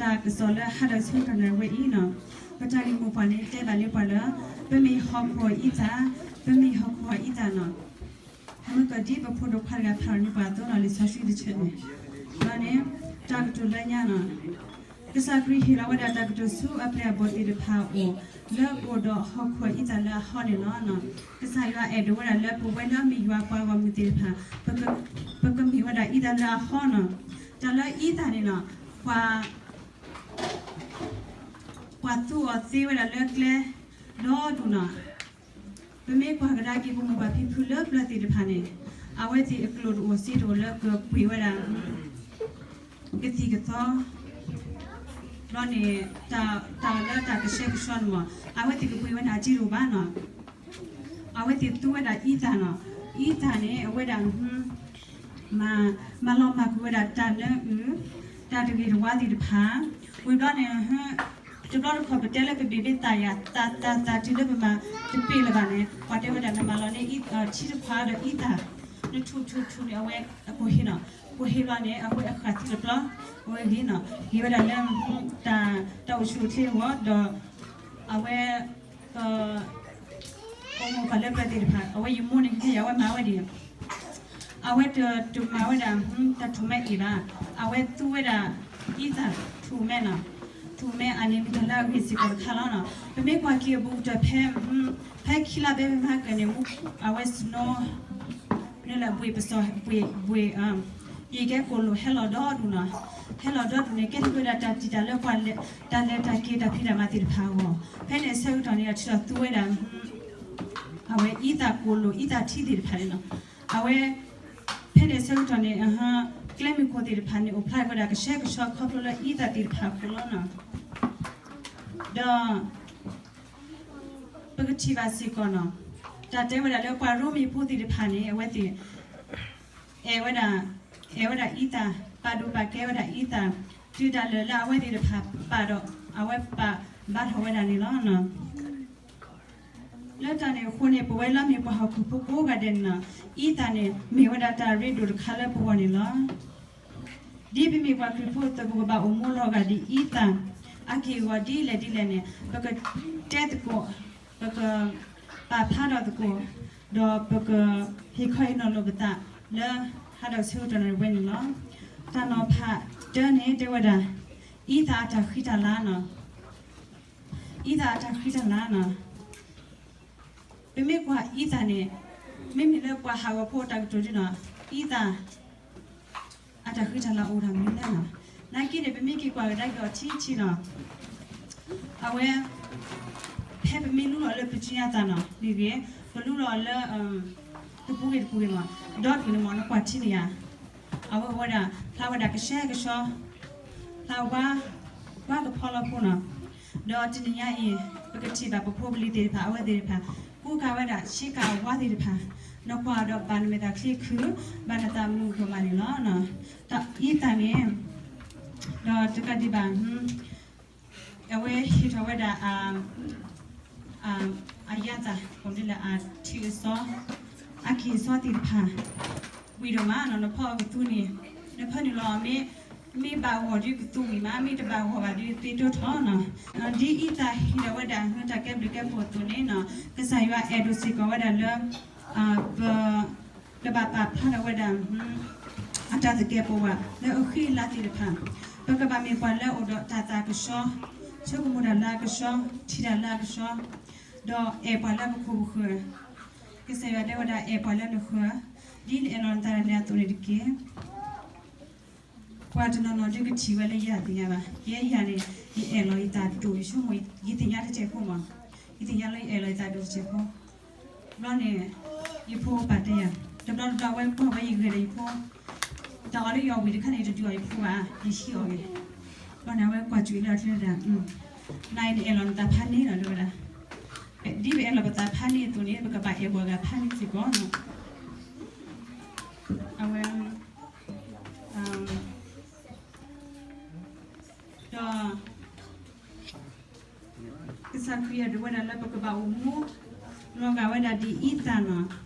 တၢ်ကစီၣ်လၢဟါဒီးဆၢကတီၢ်နၣ်ရံၣ်ဝဲအံၤနီၤ, ပတၢ်ဂ့ၢ်မိၢ်ပှၢ်န့ၣ် တဲဘၣ်လၢပှၤလၢ ပမ့ၢ်ဟီၣ်ခိၣ်အံသၣ်, ပမ့ၢ်ဟီၣ်ခိၣ်အံသၣ်နီၤ, မ့ၢ်ကဒ်ပဖိဒီးခွါတဂၤဖးအီၤန့ၣ် ပှၤသိးနီၤ လံာ်စီဆှံတဆၢန့ၣ်, ဒီးန့ၣ် တၢ်ကတိၤလၢညါနီၤ, ကစၢ်ခရံာ်ဟ့ၣ်လီၤဝဲဒၣ်တၢ်ကတိၤဆူအပျဲၢ်အဘီၣ်သ့ၣ်တဖၣ်အအိၣ်, လၢကအိၣ်ဒီးဟီၣ်ခိၣ်အံသၣ်လၢအဟီန့ၣ်လီၤ. ကစၢ်ယွၤအဲၣ်ဒိးဝဲဒၣ်လၢပဝဲလၢအမ့ၢ်ယွၤပှၤဂီၢ်မုၢ်သ့ၣ်တဖၣ် ပကမ့ၢ်ဝဲဒၣ်အံသၣ်လၢအဟီနီၤ. တၢ်လၢအံသၣ်န့ၣ်နီၤ, ပှၤ ပှၤသူအီၤသ့ဝဲဒၣ်လၢကျဲဒီဒူၣ်နီၤ. ပမ့ၢ်ကွၢ်ကဒါက့ၤပမိၢ်ပၢ်ဖံဖုလၢပျၢၤသ့ၣ်တဖၣ်န့ၣ်, အဝဲသ့ၣ်အကျိၣ်တအိၣ်စ့တအိၣ်လၢကပှ့ၤဝဲဒၣ် ကသံၣ်ကသီ ဘျီန့ၣ် တၢ်လၢတၢ်ကဆှဲကဆှီန့ၣ်မး အဝဲသ့ၣ်ကပှ့ၤဝဲဒၣ်အစ့တအိၣ်ဘၣ်နီၤ. အဝဲသ့ၣ်သူဝဲဒၣ်အံသၣ်နီၤ. အံသၣ်န့ၣ် အဝဲဒၣ် မၤလီၤမၢ်ကွံာ်ဝဲဒၣ်တၢ်နၢအုၣ်, တၢ်တဂ့ၤတဝါသ့ၣ်တဖၣ်, ဝံၤဘျီန့ၣ် တဘျီတခီၣ်ပတဲလၢပဘ့ၣ်ဘ့ၣ်သၣ်ယၤ သးသးသးတုၤလၢပမၤတပ့ၢ်လၢၤဘၣ်န့ၣ် ပှၤတဲဝဲဒၣ်နမၤလီၤန့ၢ်ထံတခွးဒီးအံသၣ်, နထူၣ်ထူၣ်ထူၣ်န့ၣ် အဝဲအကိၢ်ဟ့ၣ်နီၤ, ကိၢ်ဟ့ၣ်ဘျီန့ၣ် အဝဲအဃၣ်သံတဘျီ, အဝဲဂ့ၤနီၤ, ဂ့ၤဝဲဒၣ်လၢ တၢ်အိၣ်ဆူၣ်အိၣ်ချ့အဂီၢ်ဒီး အဝဲ ပမိၢ်ပၢ်လၢပျၢၤသ့ၣ်တဖၣ် အဝဲယမိၢ်န့ၣ် ကသ့ၣ်ညါဝဲမၤဝဲဒ်အံၤ, အဝဲတမၤဝဲဒၣ် တၢ်ထူၣ်မဲအံၤဘၣ်, အဝဲသူဝဲဒၣ် အံသၣ်ထူၣ်မဲနီၤ, ထူၣ်မဲအန့ၣ်မ့ၢ်တၢ်လၢအဂ့ၤစ့ၢ်ကီးတခါလီၤနီၤ. ပမ့ၢ်ကွၢ်က့ၤအဘူးကတၢၢ်ဖဲ ဖဲခံလါဘဲမဟါကၢန့ၣ် အဝဲ snow လၢပှ့ၤပစီၤ ပှ့ၤ ပှ့ၤ ယံာ်ကဲကိၣ်လိာ်ဟဲလီၤဒီဒူၣ်နီၤ, ဟဲလီၤဒီဒူၣ်န့ၣ် ကဲထီၣ်ဝဲဒၣ်တၢ်တံာ်တာ်လၢပှၤ တၢ်လဲၤတၢ်က့ၤတၢ်ဖံးတၢ်မၤသ့ၣ်တဖၣ်အဂီၢ်, ဖဲန့ၣ်အဆၢကတီၢ်န့ၣ် အထုးထီၣ်သူဝဲဒၣ် အဝဲအံသၣ်ကိၣ်လိာ် အံသၣ်ထံသ့ၣ်တဖၣ်န့ၣ်လီၤ. အဝဲ ဖဲန့ၣ်အဆၢကတီၢ်န့ၣ် ကျဲမုၢ်ခိၣ်သ့ၣ်တဖၣ်န့ၣ် အိၣ်ဖျါဝဲဒၣ်ကဆှဲကဆှီခီဖျိလၢအံသၣ်သ့ၣ်တဖၣ်အဃိလီၤနီၤ. ဒီး ပကထံၣ်ဘၣ်စ့ၢ်ကီးနီၤ, တၢ်တဲဝဲဒၣ်လၢပှၤရိမ့ၤဖိသ့ၣ်တဖၣ်န့ၣ် အဝဲသ့ၣ် အဲၣ်ဝဲဒၣ် အဲၣ်ဝဲဒၣ်အံသၣ်, ပာ်ဒိၣ်ပာ်ကဲဝဲဒၣ်အံသၣ်, တုၤတၢ်လၢာ်လၢအဝဲသ့ၣ်တဖၣ်ပာ်ဒီး အဝဲပာ်ဘါထီၣ်ဝဲဒၣ်န့ၣ်လီၤ. လၢတၢ်န့ၣ်အဃိန့ၣ် ပဝဲလၢမ့ၢ်ပှၤဟီၣ်ခိၣ်ဖိကိးဂၤဒဲးန့ၣ်နီၤ, အံသၣ်န့ၣ် မ့ၢ်ဝဲဒၣ်တၢ်ရ့ဒိၣ်တခါလၢပဂီၢ်န့ၣ်လီၤ. ဒ်ပမ့ၢ်ပှၤခရံာ်ဖိအသိး ပကဘၣ်အိၣ်မူလီၤဂာ်ဒ်အံသၣ် အက့ၢ်အဂီၤဒ်လဲၣ်ဒ်လဲၣ်န့ၣ် ပကတဲသကိး, ပကပာ်ဖျါထီၣ်သကိး, ဒီးပကဟ့ၣ်ခီဟ့ၣ်နီၤလိာ်ပသးလၢဟါဒီးဆၢကတီၢ်နၣ်ရံၣ်ဝဲန့ၣ်လီၤ. တၢ်နီၤဖးတၢန့ၣ်တဲဝဲဒၣ် အံသၣ်အတၢ်ဃံတၢ်လၤနီၤ, အံသၣ်အတၢ်ဃံတၢ်လၤနီၤ. ပမ့ၢ်ကွၢ်အံသၣ်န့ၣ် မ့မ့ၢ်လၢပှၤဟးဂီၤဖိအတၢ်ကတိၤဒ်နီၤ, အံသၣ် အတၢ်ဃံတၢ်လၤအိၣ်တၢ်မနုၤလဲၣ်နီၤ. နာ်က့န့ၣ် ပမ့ၢ်က့ၤကွၢ်ကဒါက့ၤအီၤထံထံနီၤ, အဝဲ ဖဲပမ့ၢ်လူလီၤလၢပစုညါသးနီၤ မ့ၢ်ဂ့ၤ, ပလူလီၤလၢ တပူၤဂ့ၤတပူၤဂ့ၤမး, ဒီဒူၣ်န့ၣ်မး နကွၢ်ထံန့ၣ်ဧါ, အဝဲအိၣ်ဝဲဒၣ် ဖျါဝဲဒၣ်ကဆှဲကဆှီ, ဖျါဝါ, ဝါကဖီလီၤဖိနီၤ. ဒီးတနံၤညါအံၤ ပကထံၣ်ဘၣ်ပဖိပလံၤသ့ၣ်တဖၣ် အဝဲသ့ၣ်တဖၣ် ကူကၤဝဲဒၣ်ဆ့ကၤအဝါသ့ၣ်တဖၣ်, နကွၢ်ဒီးဘၣ်နမဲာ်သးချံခု, ဘၣ်နသးမုာ်ဒိၣ်မးန့ၣ်လီၤ. တၢ်အံသၣ်န့ၣ် ဒီးတကးဒံးဘၣ် အဝဲဟ့ၣ်ထီၣ်ဝဲဒၣ် အယၤသၣ် ကိးဒ်လဲၣ် အထံအစီ အကံၢ်အစီသ့ၣ်တဖၣ် ဝံၤဒိၣ်မးနီၤ နဖီအီၤကသူန့ၣ် နဖၢနုာ်လီၤအီၤ မ့ၢ်ဘၣ်ဂီၢ်ဒုးကသူဝံၤမး မ့ၢ်တဘၣ်ဂီၢ်ဘၣ်ဒုးသ့တိၢ်ထီၣ်နီၤ. ဒ်အံသၣ်ဟ့ၣ်ထီၣ်ဝဲဒၣ်တၢ်ကဲဘျုးကဲဖှိၣ်အသိးန့ၣ်နီၤ ကစၢ်ယွၤအဲၣ်ဒိးစ့ၢ်ကီးဝဲဒၣ်လၢ ပ ကဘၣ်ပာ်ဖျါထီၣ်ဝဲဒၣ် အတၢ်သကဲာ်ပဝးလၢအဃံအလၤသ့ၣ်တဖၣ်, ပကဘၣ်မ့ၢ်ပှၤလၢအအိၣ်ဒီးတၢ်သးကဆှီ, ဆိကမိၣ်တၢ်လၢအကဆှီ, ထံၣ်တၢ်လၢအကဆှီ, ဒီးအဲၣ်ပှၤလၢပခိၣ်ပဃၢၤ, ကစၢ်ယွၤတဲဝဲဒၣ် အဲၣ်ပှၤလၢနဃၢၤ, ဒ်နအဲၣ်လီၤနသးဒၣ်နဲအသိးန့ၣ်တက့ၢ်. ပှၤတနီၤနီၤဒုးကထံၣ်ဝဲလၢယၤတသ့ၣ်ညါဘၣ်, ယဲယၤန့ၣ် ယအဲၣ်လီၤယသးဒိၣ် ယဆိကမိၣ် ယသ့ၣ်ညါတစဲးဖိမး, ယသ့ၣ်ညါလၢယအဲၣ်လီၤယသးဒိၣ်တစဲးဖိ ဘျီန့ၣ် ယဖိပာ်တဲယၤ, တဘျီတဘျီအဝဲကွၢ်ဝဲယဂဲၤဒီးယဖိ, တၢ်အီၣ်လၢယအီၣ်ဝံၤတခါန့ၣ် တဒုးအီၣ်ယဖိဘၣ်, ယဟံးအီၣ်ဂ့ၤ, ဘျီန့ၣ် အဝဲကွၢ်ကွံာ်လၢအချၢဒၣ်, နၤအံၤနအဲၣ်လီၤနသးဖးန့ၣ်လီၤ တဲဝဲဒၣ်, ဒ်ပအဲၣ်လီၤပသးဖးန့ၣ်အသိးန့ၣ် ပကဘၣ်အဲၣ်ပှၤဂၤဖးန့ၣ်စ့ၢ်ကီးနီၤ, အဝဲ ဒီး ကစၢ်ခရံာ်အဲၣ်ဒိးဝဲဒၣ်လၢပကဘၣ်အိၣ်မူ လီၤဂာ်ဝဲဒၣ်ဒ်အံသၣ်နီၤ,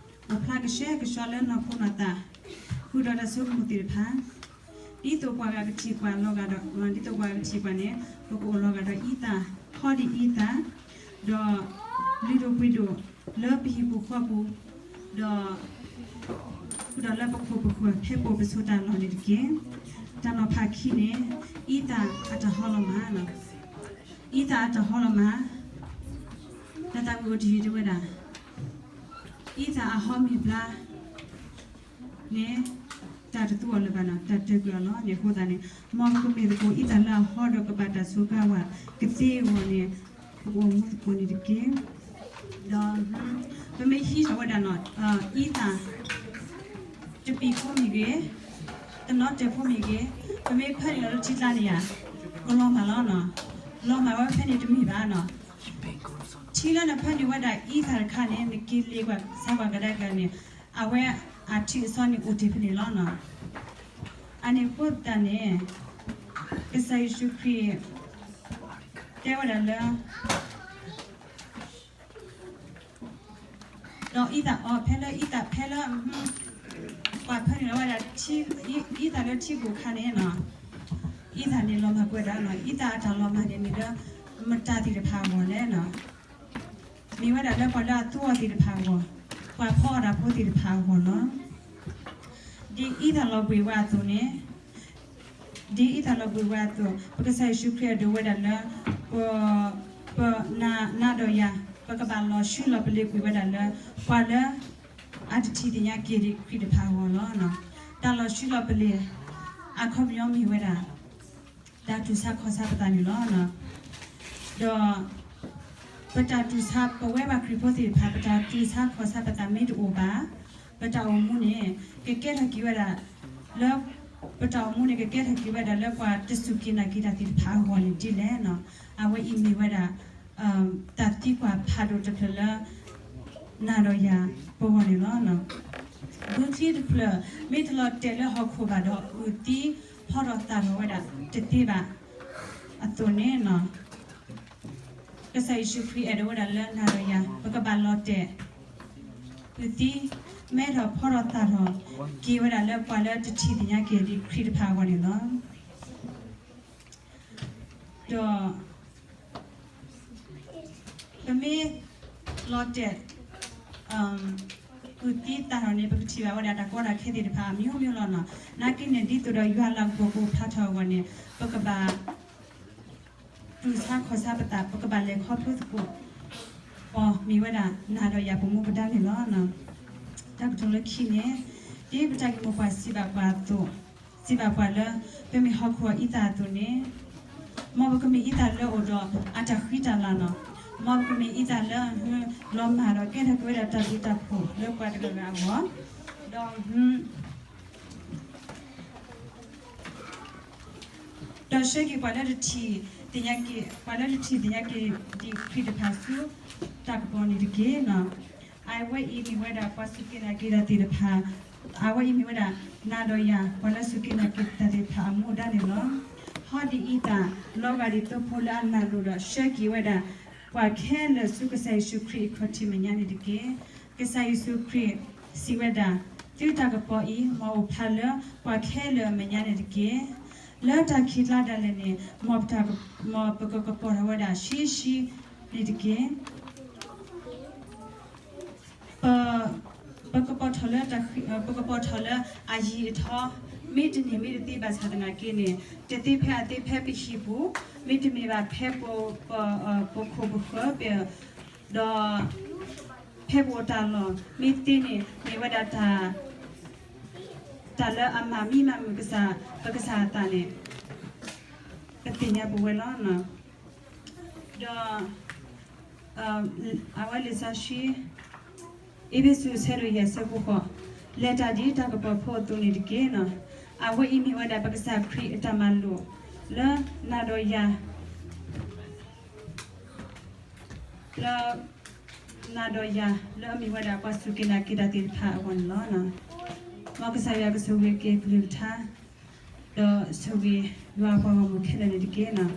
အိၣ်ဖျါကဆှဲကဆှီလၢနီၢ်ခိနီၢ်သး, ဃုာ်ဒီးတၢ်ဆိကမိၣ်သ့ၣ်တဖၣ်, ဒ်သိးပှၤဂၤကထံၣ်ပှၤလီၤဂာ်ဒီး ဒ်သိးပှၤဂၤကထံၣ်ပှၤန့ၣ် ပကအိၣ်လီၤဂာ်ဒီးအံသၣ်, ဟီဒ်အံသၣ်, ဒီးလုၢ်ဒိၣ်ပှ့ၤဒိၣ်လၢပဟံၣ်ပူၤဃီပူၤ, ဒီး ဃုာ်ဒီးလၢပခိၣ်ပဃၢၤ ဖဲပအိၣ်ပဆိးတၢ်လီၢ်န့ၣ်တက့ၢ်. တၢ်နီၤဖးခံန့ၣ် အံသၣ်အတၢ်ဟီလီၤမၢ်လီၤ. အံသၣ်အတၢ်ဟီလီၤမၢ်, လၢသးဝံၣ်အိၣ်တယံာ်တဲဝဲဒၣ် အံသၣ်အဟီမ့ၢ်ဘျါ န့ၣ် တၢ်တသူအီၤလၢၤဘၣ်နီၤ, တၢ်တၢၢ်ကွံာ်အီၤလီၤန့ၣ်အဃိသတးန့ၣ် မ်ပကမ့ၢ်သကိးအံသၣ်လၢအဟီဒီးကဘၣ်တၢ်စူၤကါဝဲကသ့အဂီၢ်န့ၣ် ပကအိၣ်မူသကိးန့ၣ်တက့ၢ်. ဒီး ပမ့ၢ်ဟံးထီၣ်ဝဲဒၣ်နီၤ အံသၣ် တပံၤဖိမ့ၢ်ဂ့ၤ, တနီၤတဲာ်ဖိမ့ၢ်ဂ့ၤ, ပမ့ၢ်ဖၢနုာ်လီၤလၢထံကျါန့ၣ်ယါ ကလီၤမၢ်လီၤနီၤ. လီၤမၢ်ဝဲဖဲန့ၣ်တမ့ၢ်ဘၣ်နီၤ. ထံလၢနဖၢနုာ်ဝဲဒၣ်အံသၣ်တခါန့ၣ် နက့ၤလ့ၤကွၢ်စးကွၢ်ကဒါက့ၤန့ၣ် အဝဲအထုးအစီန့ၣ်အိၣ်တ့ၢ်ဖဲန့ၣ်လီၤနီၤ. အန့ၣ်အဃိသတးန့ၣ် ကစၢ်ယ့ၣ်ၡူးခရံာ် တဲဝဲဒၣ်လၢ ဒီးအံသၣ်အီၤဖဲလၢအံသၣ်ဖဲလၢ ပှၤဖၢနုာ်လီၤဝဲဒၣ် အံသၣ်လၢထံပူၤအခါန့ၣ်နီၤ, အံသၣ်န့ၣ်လီၤမၢ်ကွံာ်ဝဲဒၣ်နီၤ, အံသၣ်အတၢ်လီၤမၢ်န့ၣ်မ့ၢ်လၢ မတၤသ့ၣ်တဖၣ်အဂီၢ်လဲၣ်နီၤ, မ့ၢ်ဝဲဒၣ်လၢပှၤလၢအသူအီၤသ့ၣ်တဖၣ်အဂီၢ်, ပှၤဖီအီၣ်တၢ်ဖိသ့ၣ်တဖၣ်အဂီၢ်လီၤ. ဒ်အံသၣ်လီၤဘှံးဝဲအသိးန့ၣ် ဒ်အံသၣ်လီၤဘှံးဝဲအသိး ပကစၢ်ယ့ၣ်ၡူးခရံာ်အဒိးဝဲဒၣ်လၢ ပ ပ နၤဒီးယၤ ပကဘၣ်လီၤဆှုလီၤပလ့ၤကွံာ်ဝဲဒၣ်လၢ ပှၤလၢ အတထံၣ်သ့ၣ်ညါက့ၤဒံးခရံာ်တဖၣ်အဂီၢ်လီၤ. တၢ်လီၤဆှုလီၤပလ့ၤ အခီပညီမ့ၢ်ဝဲဒၣ် တၢ်တူၢ်ဆါခီၣ်ဆါပသးန့ၣ်လီၤ. ဒီး ပတၢ်တူၢ်ဆါ ပဝဲပှၤခရံာ်ဖိသ့ၣ်တဖၣ် ပတၢ်တူၢ်ဆါခီၣ်ဆါပသးမ့ၢ်တအိၣ်ဘၣ် ပတၢ်အိၣ်မူန့ၣ် ကကဲထီၣ်က့ၤဝဲဒၣ် လၢ ပတၢ်အိၣ်မူန့ၣ် ကကဲထီၣ်က့ၤဝဲဒၣ်လၢပှၤတစူၢ်က့ၤနာ်က့ၤတၢ်သ့ၣ်တဖၣ်အဂီၢ်န့ၣ်ဒ်လဲၣ်နီၤ. အဝဲအံၤမ့ၢ်ဝဲဒၣ် တၢ်သံကွၢ်ဖးဒိၣ်တဖျၢၣ်လၢ နၤဒီးယၤပဂီၢ်န့ၣ်လီၤ. ဘုချံတဖျၢၣ် မ့ၢ်တလီၤတဲာ်လၢဟီၣ်ခိၣ်ဘၣ်ဒီး အုၣ်သံဖီထီၣ်သၣ်ထီၣ်ဝဲဒၣ်တသ့ဘၣ် အသိးန့ၣ်နီၤ ကစၢ်ယ့ၣ်ၡူးခရံာ်အဲၣ်ဒိးဝဲဒၣ်လၢနၤဒီးယၤ ပကဘၣ်လီၤတဲာ် အုၣ်သံ မဲထီၣ်ဖီထီၣ်သၣ်ထီၣ် က့ၤဝဲဒၣ်လၢပှၤလၢတထံၣ်သ့ၣ်ညါက့ၤဒံးခရံာ်တဖၣ်အဂီၢ်န့ၣ်လီၤ. ဒီး ပမ့ၢ်လီၤတဲာ် အုၣ်သံသၣ်ထီၣ်န့ၣ် ပကထံၣ်ဘၣ်ဝဲဒၣ်တၢ်ကီတၢ်ခဲသ့ၣ်တဖၣ်အမျိုးမျိုးလီၤနီၤ. နာ်က့န့ၣ် ဒ်သိးဒီးယွၤလၤကပီၤကအိၣ်ဖျါထီၣ်အဂီၢ်န့ၣ် ပကဘၣ် တူၢ်ဆါခီၣ်ဆါပသး ပကဘၣ်လဲၤခီဖျိသကိး အီၤမ့ၢ်ဝဲဒၣ် နၤဒီးယၤပမူပဒါန့ၣ်လီၤ. တၢ်ကတိၤလၢခံန့ၣ် ဒ်ပတၢ်ဂ့ၢ်မိၢ်ပှၢ်စံးဘၣ်ပှၤအသိး, စံးဘၣ်ပှၤလၢ ပမ့ၢ်ဟီၣ်ခိၣ်အံသၣ်အသိးန့ၣ် မ်ပကမ့ၢ်အံသၣ်လၢအိၣ်ဒီးအတၢ်ဃံတၢ်လၤလီၤ. မ်ပကမ့ၢ်အံသၣ်လၢ လီၤမၢ်ဒီးကဲထီၣ်က့ၤဝဲဒၣ်တၢ်ဘျုးတၢ်ဖှိၣ်လၢပှၤတဂၤဂၤအဂီၢ်, ဒီး ဒီးဆှၢက့ၤပှၤလၢတထံၣ်သ့ၣ်ညါက့ၤ, ပှၤလၢတထံၣ်သ့ၣ်ညါက့ၤဒံးခရံာ်တဖၣ်ဆူတၢ်ကပီၤန့ၣ်တက့ၢ်. အဝဲအံၤမ့ၢ်ဝဲဒၣ်ပှၤစူၢ်က့ၤနာ်က့ၤတၢ်သ့ၣ်တဖၣ်, အဝဲအံၤမ့ၢ်ဝဲဒၣ် နၤဒီးယၤ ပှၤလၢစူၢ်က့ၤနာ်က့ၤတၢ်သ့ၣ်တဖၣ်အမူအဒါန့ၣ်လီၤ. ဟီဒ်အံသၣ် လီၤဂာ်ဒ်သိဖိလၢအနၢ်လိၤဒီးဆှၢက့ၤဝဲဒၣ် ပှၤခဲလၢာ်ဆူကစၢ်ယ့ၣ်ၡူးခရံာ်အခီၣ်ထံးမဲာ်ညါန့ၣ်တက့ၢ်. ကစၢ်ယ့ၣ်ၡူးခရံာ်စံးဝဲဒၣ်, သုတၢ်ကပီၤအံၤ မ်အအိၣ်ဖျါလၢပှၤခဲလၢာ်အမဲာ်ညါန့ၣ်တက့ၢ်. လၢတၢ်ခံးကျါဒၣ်လဲာ်န့ၣ် မ်ပက, မ်ပကကပီၤထီၣ်ဝဲဒၣ်ရှဲရှဲန့ၣ်တက့ၢ်. ပ, ပကပီၤထီၣ်လၢတၢ်, ပကပီၤထီၣ်လၢအယံာ်အထီ, မ့တမ့ၢ်မ့ၢ်တသ့ဘၣ်ဆၣ်သနာ်က့န့ၣ် တသ့ဖဲအသ့ဖဲပဟံၣ်ပူၤ, မ့တမ့ၢ်ဘၣ်ဖဲပ, ပ, ပခိၣ်ပဃၢၤ, ဒီး ဖဲပအိၣ်တၢ်လီၢ် မ့ၢ်သ့န့ၣ် မ့ၢ်ဝဲဒၣ်တၢ်, တၢ်လၢအမၤမံမၤမုာ်ကစၢ်, ပကစၢ်အသးန့ၣ် ပသ့ၣ်ညါပဝဲလီၤ. ဒီး အဝဲလံာ်စီဆှံ အ့းဖ့းစူး အဆၢဒိၣ်ယဲၢ် အဆၢဖိဃိး, လဲၤတၢ်ဒ်တၢ်ကပီၤဖိအသိးန့ၣ်တက့ၢ်. အဝဲအံၤမ့ၢ်ဝဲဒၣ်ပကစၢ်ခရံာ်အတၢ်မၤလိာ် လၢနၤဒီးယၤ လၢ နၤဒီးယၤ လၢအမ့ၢ်ဝဲဒၣ်ပှၤစူၢ်က့ၤနာ်က့ၤတၢ်သ့ၣ်တဖၣ်အဂီၢ်န့ၣ်လီၤ. မ်ကစၢ်ယွၤကဆိၣ်ဂ့ၤက့ၤကလုၢ်ကထါ ဒီးဆိၣ်ဂ့ၤယွၤအပှၤဂီၢ်မုၢ်ခဲလၢာ်န့ၣ်တက့ၢ်.